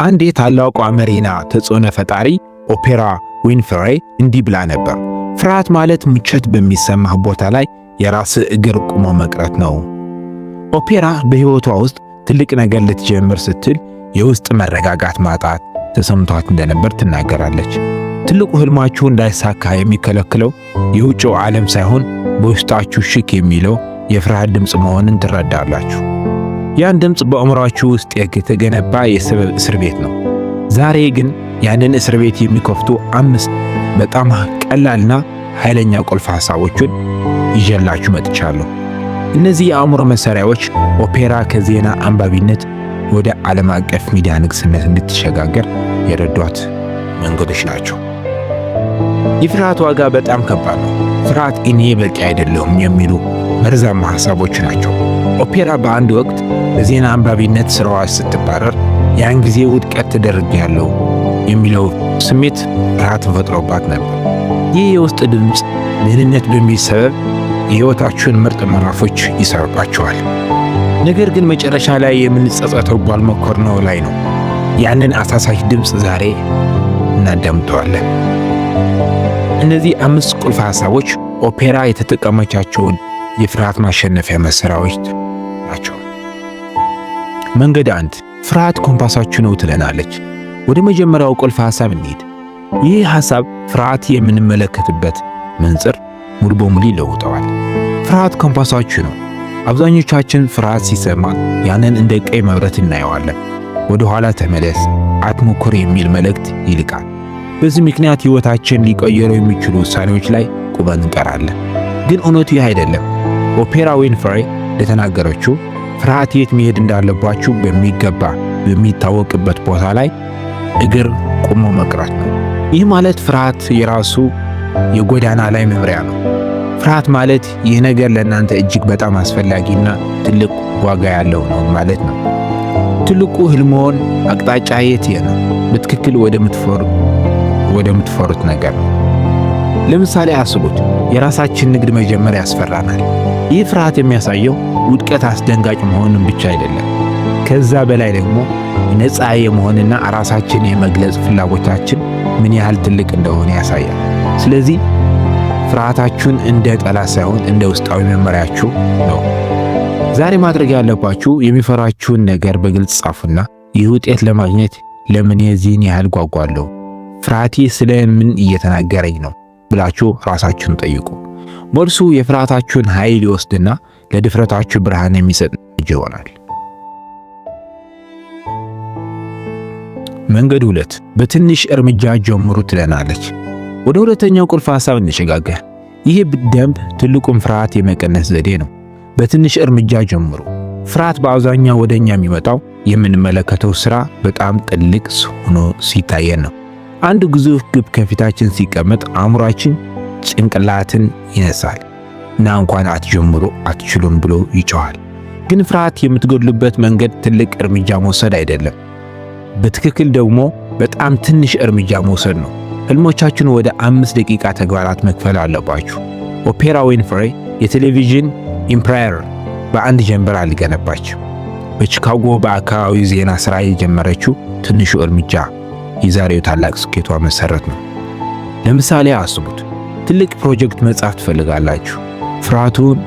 አንድ የታላቋ መሪና ተጽዕኖ ፈጣሪ ኦፔራ ዊንፍሬ እንዲህ ብላ ነበር፣ ፍርሃት ማለት ምቾት በሚሰማህ ቦታ ላይ የራስህ እግር ቆሞ መቅረት ነው። ኦፔራ በሕይወቷ ውስጥ ትልቅ ነገር ልትጀምር ስትል የውስጥ መረጋጋት ማጣት ተሰምቷት እንደነበር ትናገራለች። ትልቁ ህልማችሁ እንዳይሳካ የሚከለክለው የውጭው ዓለም ሳይሆን በውስጣችሁ ሽክ የሚለው የፍርሃት ድምፅ መሆንን ትረዳላችሁ። ያን ድምፅ በአእምሯችሁ ውስጥ የተገነባ የሰበብ እስር ቤት ነው። ዛሬ ግን ያንን እስር ቤት የሚከፍቱ አምስት በጣም ቀላልና ኃይለኛ ቁልፍ ሐሳቦችን ይዤላችሁ መጥቻለሁ። እነዚህ የአእምሮ መሳሪያዎች ኦፔራ ከዜና አንባቢነት ወደ ዓለም አቀፍ ሚዲያ ንግስነት እንድትሸጋገር የረዷት መንገዶች ናቸው። የፍርሃት ዋጋ በጣም ከባድ ነው። ፍርሃት እኔ በቂ አይደለሁም የሚሉ መርዛማ ሐሳቦች ናቸው። ኦፔራ በአንድ ወቅት በዜና አንባቢነት ስራዋ ስትባረር ያን ጊዜ ውድቀት ተደርጌያለሁ የሚለው ስሜት ፍርሃት ፈጥሮባት ነበር። ይህ የውስጥ ድምፅ ደህንነት በሚል ሰበብ የሕይወታችሁን ምርጥ ምዕራፎች ይሰርቃቸዋል። ነገር ግን መጨረሻ ላይ የምንጸጸተው ባልሞከርነው ላይ ነው። ያንን አሳሳች ድምፅ ዛሬ እናዳምጠዋለን። እነዚህ አምስት ቁልፍ ሐሳቦች ኦፔራ የተጠቀመቻቸውን የፍርሃት ማሸነፊያ መሳሪያዎች ናቸው። መንገድ አንድ፣ ፍርሃት ኮምፓሳችሁ ነው ትለናለች። ወደ መጀመሪያው ቁልፍ ሐሳብ እንሂድ። ይህ ሐሳብ ፍርሃት የምንመለከትበት መንጽር ሙሉ በሙሉ ይለውጠዋል። ፍርሃት ኮምፓሳችሁ ነው። አብዛኞቻችን ፍርሃት ሲሰማ ያንን እንደ ቀይ መብራት እናየዋለን። ወደ ኋላ ተመለስ፣ አትሞክር የሚል መልእክት ይልካል። በዚህ ምክንያት ሕይወታችን ሊቀየሩ የሚችሉ ውሳኔዎች ላይ ቁመን እንቀራለን። ግን እውነቱ ይህ አይደለም። ኦፔራ ዊንፍሬ እንደተናገረችው ፍርሃት የት መሄድ እንዳለባችሁ በሚገባ በሚታወቅበት ቦታ ላይ እግር ቆሞ መቅረት ነው። ይህ ማለት ፍርሃት የራሱ የጎዳና ላይ መምሪያ ነው። ፍርሃት ማለት ይህ ነገር ለእናንተ እጅግ በጣም አስፈላጊና ትልቅ ዋጋ ያለው ነው ማለት ነው። ትልቁ ህልሞን አቅጣጫ የት ነው? በትክክል ወደምትፈሩት ነገር ነው። ለምሳሌ አስቡት፣ የራሳችን ንግድ መጀመር ያስፈራናል። ይህ ፍርሃት የሚያሳየው ውድቀት አስደንጋጭ መሆኑን ብቻ አይደለም። ከዛ በላይ ደግሞ ነፃ የመሆንና ራሳችን የመግለጽ ፍላጎታችን ምን ያህል ትልቅ እንደሆነ ያሳያል። ስለዚህ ፍርሃታችሁን እንደ ጠላት ሳይሆን እንደ ውስጣዊ መመሪያችሁ ነው። ዛሬ ማድረግ ያለባችሁ የሚፈራችሁን ነገር በግልጽ ጻፉና ይህ ውጤት ለማግኘት ለምን የዚህን ያህል ጓጓለሁ? ፍርሃቴ ስለምን እየተናገረኝ ነው ብላችሁ ራሳችሁን ጠይቁ። መልሱ የፍርሃታችሁን ኃይል ይወስድና ለድፍረታችሁ ብርሃን የሚሰጥ ይሆናል። መንገድ ሁለት፣ በትንሽ እርምጃ ጀምሩ ትለናለች። ወደ ሁለተኛው ቁልፍ ሐሳብ እንሸጋገር። ይህ ደንብ ትልቁን ፍርሃት የመቀነስ ዘዴ ነው። በትንሽ እርምጃ ጀምሩ። ፍርሃት በአብዛኛው ወደኛ የሚመጣው የምንመለከተው ስራ በጣም ጥልቅ ሆኖ ሲታየን ነው። አንድ ግዙፍ ግብ ከፊታችን ሲቀመጥ አእምሯችን ጭንቅላትን ይነሳል እና እንኳን አትጀምሩ አትችሉም ብሎ ይጮሃል። ግን ፍርሃት የምትገድሉበት መንገድ ትልቅ እርምጃ መውሰድ አይደለም። በትክክል ደግሞ በጣም ትንሽ እርምጃ መውሰድ ነው። ህልሞቻችሁን ወደ 5 ደቂቃ ተግባራት መክፈል አለባችሁ። ኦፔራ ዊንፍሬ የቴሌቪዥን empire በአንድ ጀንበር አልገነባችም። በቺካጎ በአካባቢው ዜና ስራ የጀመረችው ትንሹ እርምጃ የዛሬው ታላቅ ስኬቷ መሰረት ነው። ለምሳሌ አስቡት፣ ትልቅ ፕሮጀክት መጻፍ ትፈልጋላችሁ። ፍርሃቱን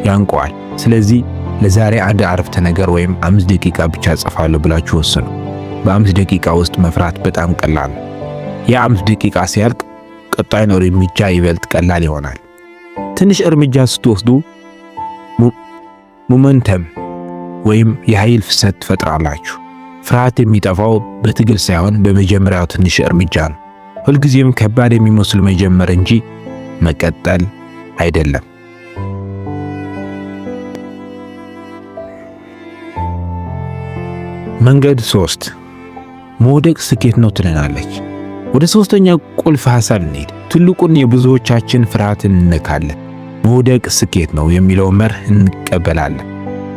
ያንቀዋል። ስለዚህ ለዛሬ አንድ አረፍተ ነገር ወይም 5 ደቂቃ ብቻ እጽፋለሁ ብላችሁ ወስኑ። በ5 ደቂቃ ውስጥ መፍራት በጣም ቀላል ነው። የ5 ደቂቃ ሲያልቅ ቀጣዩን እርምጃ ይበልጥ ቀላል ይሆናል። ትንሽ እርምጃ ስትወስዱ momentum ወይም የኃይል ፍሰት ትፈጥራላችሁ። ፍርሃት የሚጠፋው በትግል ሳይሆን በመጀመሪያው ትንሽ እርምጃ ነው። ሁልጊዜም ከባድ የሚመስል መጀመር እንጂ መቀጠል አይደለም። መንገድ ሶስት፣ መውደቅ ስኬት ነው ትለናለች። ወደ ሶስተኛ ቁልፍ ሐሳብ እንሂድ። ትልቁን የብዙዎቻችን ፍርሃትን እንነካለን። መውደቅ ስኬት ነው የሚለው መርህ እንቀበላለን።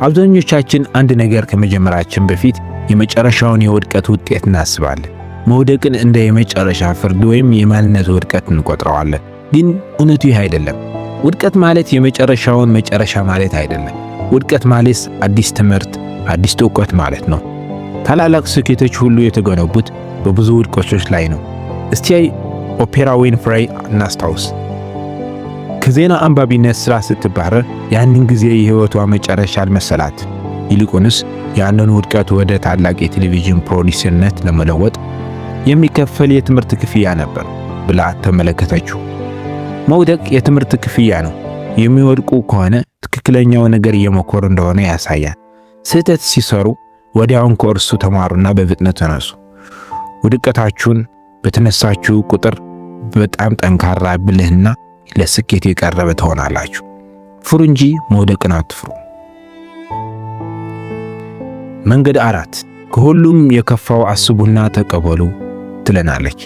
አብዛኞቻችን አንድ ነገር ከመጀመራችን በፊት የመጨረሻውን የውድቀት ውጤት እናስባለን። መውደቅን እንደ የመጨረሻ ፍርድ ወይም የማንነት ውድቀት እንቆጥረዋለን። ግን እውነቱ ይህ አይደለም። ውድቀት ማለት የመጨረሻውን መጨረሻ ማለት አይደለም። ውድቀት ማለት አዲስ ትምህርት፣ አዲስ እውቀት ማለት ነው። ታላላቅ ስኬቶች ሁሉ የተገነቡት በብዙ ውድቀቶች ላይ ነው። እስቲ ኦፔራ ዊንፍሬ እናስታውስ። ከዜና አንባቢነት ሥራ ስትባረር ያንን ጊዜ የሕይወቷ መጨረሻ አልመሰላት። ይልቁንስ ያንን ውድቀት ወደ ታላቅ የቴሌቪዥን ፕሮዲሰርነት ለመለወጥ የሚከፈል የትምህርት ክፍያ ነበር ብላ ተመለከተችው። መውደቅ የትምህርት ክፍያ ነው። የሚወድቁ ከሆነ ትክክለኛው ነገር እየሞከሩ እንደሆነ ያሳያል። ስህተት ሲሰሩ ወዲያውን ከእርሱ ተማሩና በፍጥነት ተነሱ። ውድቀታችሁን በተነሳችሁ ቁጥር በጣም ጠንካራ፣ ብልህና ለስኬት የቀረበ ትሆናላችሁ። ፍሩ እንጂ መውደቅን አትፍሩ። መንገድ 4፣ ከሁሉም የከፋው አስቡና ተቀበሉ ትለናለች።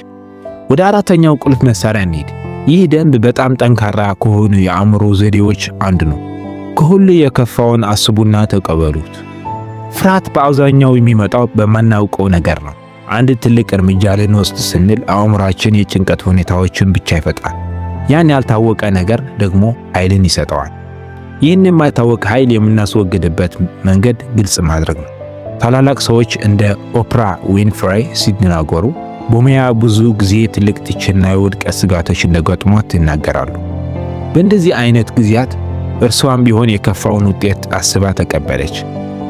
ወደ አራተኛው ቁልፍ መሳሪያ እንሂድ። ይህ ደንብ በጣም ጠንካራ ከሆኑ የአእምሮ ዘዴዎች አንዱ ነው። ከሁሉ የከፋውን አስቡና ተቀበሉት። ፍርሃት በአብዛኛው የሚመጣው በማናውቀው ነገር ነው። አንድ ትልቅ እርምጃ ልንወስድ ስንል አእምሯችን የጭንቀት ሁኔታዎችን ብቻ ይፈጥራል። ያን ያልታወቀ ነገር ደግሞ ኃይልን ይሰጠዋል። ይህን የማይታወቅ ኃይል የምናስወግድበት መንገድ ግልጽ ማድረግ ነው። ታላላቅ ሰዎች እንደ ኦፕራ ዊንፍሬ ሲናገሩ በሙያ ብዙ ጊዜ ትልቅ ትችትና የውድቀት ስጋቶች እንደገጥሟት ይናገራሉ። በእንደዚህ አይነት ጊዜያት እርሷም ቢሆን የከፋውን ውጤት አስባ ተቀበለች።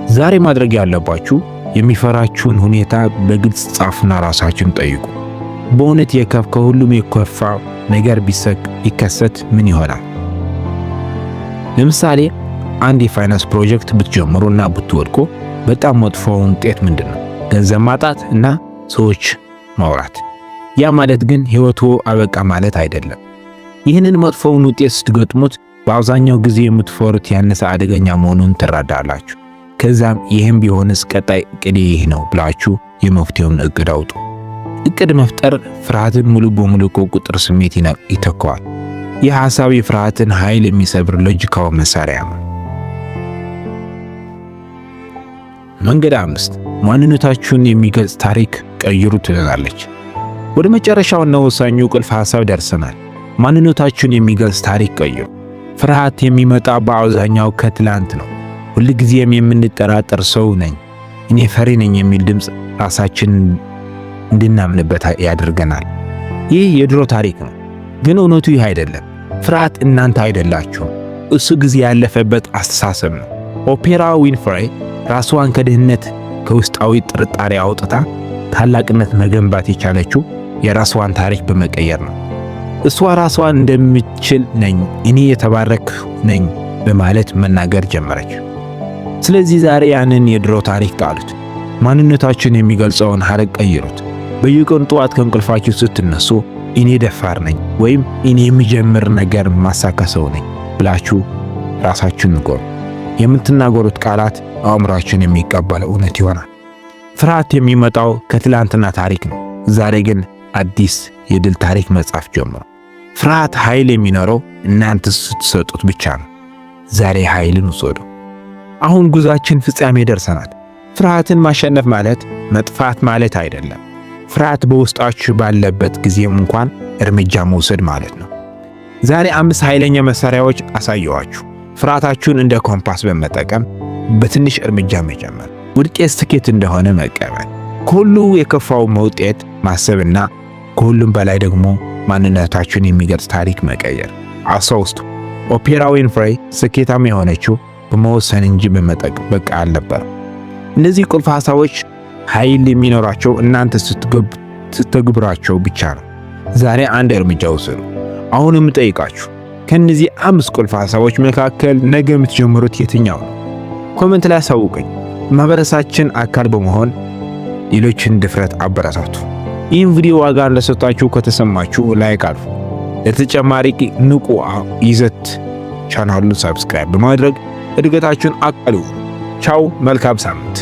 ዛሬ ማድረግ ያለባችሁ የሚፈራችሁን ሁኔታ በግልጽ ጻፉና ራሳችሁን ጠይቁ። በእውነት ከሁሉም የከፋ ነገር ቢከሰት ምን ይሆናል? ለምሳሌ አንድ የፋይናንስ ፕሮጀክት ብትጀምሩና ብትወድቁ በጣም መጥፎውን ውጤት ምንድን ነው? ገንዘብ ማጣት እና ሰዎች ማውራት። ያ ማለት ግን ህይወቱ አበቃ ማለት አይደለም። ይህንን መጥፎውን ውጤት ስትገጥሙት በአብዛኛው ጊዜ የምትፈሩት ያነሰ አደገኛ መሆኑን ትረዳላችሁ። ከዛም ይህም ቢሆንስ ቀጣይ እቅዴ ይህ ነው ብላችሁ የመፍትሄውን እቅድ አውጡ። እቅድ መፍጠር ፍርሃትን ሙሉ በሙሉ ከቁጥር ስሜት ይተካዋል። ይህ ሐሳብ የፍርሃትን ኃይል የሚሰብር ሎጂካዊ መሳሪያ ነው። መንገድ 5፣ ማንነታችሁን የሚገልጽ ታሪክ ቀይሩ ትለናለች። ወደ መጨረሻውና ወሳኙ ቁልፍ ሐሳብ ደርሰናል። ማንነታችሁን የሚገልጽ ታሪክ ቀይሩ። ፍርሃት የሚመጣ በአብዛኛው ከትላንት ነው። ሁልጊዜም የምንጠራጠር ሰው ነኝ፣ እኔ ፈሪ ነኝ የሚል ድምፅ ራሳችንን እንድናምንበት ያደርገናል። ይህ የድሮ ታሪክ ነው፣ ግን እውነቱ ይህ አይደለም። ፍርሃት እናንተ አይደላችሁም። እሱ ጊዜ ያለፈበት አስተሳሰብ ነው። ኦፔራ ዊንፍሬ ራስዋን ከድህነት ከውስጣዊ ጥርጣሬ አውጥታ ታላቅነት መገንባት የቻለችው የራስዋን ታሪክ በመቀየር ነው። እሷ ራስዋን እንደምችል ነኝ፣ እኔ የተባረክ ነኝ በማለት መናገር ጀመረች። ስለዚህ ዛሬ ያንን የድሮ ታሪክ ጣሉት። ማንነታችሁን የሚገልጸውን ሐረግ ቀይሩት። በየቀኑ ጠዋት ከእንቅልፋችሁ ስትነሱ እኔ ደፋር ነኝ ወይም እኔ የሚጀምር ነገር ማሳካ ሰው ነኝ ብላችሁ ራሳችሁን ንገሩ። የምትናገሩት ቃላት አእምሯችሁን የሚቀበለው እውነት ይሆናል። ፍርሃት የሚመጣው ከትላንትና ታሪክ ነው። ዛሬ ግን አዲስ የድል ታሪክ መጻፍ ጀምሩ። ፍርሃት ኃይል የሚኖረው እናንተ ስትሰጡት ብቻ ነው። ዛሬ ኃይልን ውሰዱ። አሁን ጉዟችን ፍጻሜ ደርሰናል። ፍርሃትን ማሸነፍ ማለት መጥፋት ማለት አይደለም። ፍርሃት በውስጣችሁ ባለበት ጊዜም እንኳን እርምጃ መውሰድ ማለት ነው። ዛሬ 5 ኃይለኛ መሳሪያዎች አሳየኋችሁ። ፍርሃታችሁን እንደ ኮምፓስ በመጠቀም በትንሽ እርምጃ መጀመር፣ ውድቀት ስኬት እንደሆነ መቀበል፣ ከሁሉ የከፋው ውጤት ማሰብና ከሁሉም በላይ ደግሞ ማንነታችሁን የሚገልጽ ታሪክ መቀየር። አስታውሱ፣ ኦፕራ ዊንፍሬ ስኬታማ የሆነችው በመወሰን እንጂ በመጠበቅ አልነበረም። እነዚህ ቁልፍ ሐሳቦች ኃይል የሚኖራቸው እናንተ ስትተገብሯቸው ብቻ ነው። ዛሬ አንድ እርምጃ ውሰዱ። አሁን የምጠይቃችሁ ከእነዚህ 5 ቁልፍ ሐሳቦች መካከል ነገ የምትጀምሩት የትኛው ነው? Comment ላይ አሳውቁኝ። ማህበረሰባችን አካል በመሆን ሌሎችን ድፍረት አበረታቱ። ይህን ቪዲዮ ዋጋ እንደሰጣችሁ ከተሰማችሁ like አልፉ። ለተጨማሪ ንቁ ይዘት ቻናሉን subscribe በማድረግ እድገታችሁን አቃሉ። ቻው፣ መልካም ሳምንት።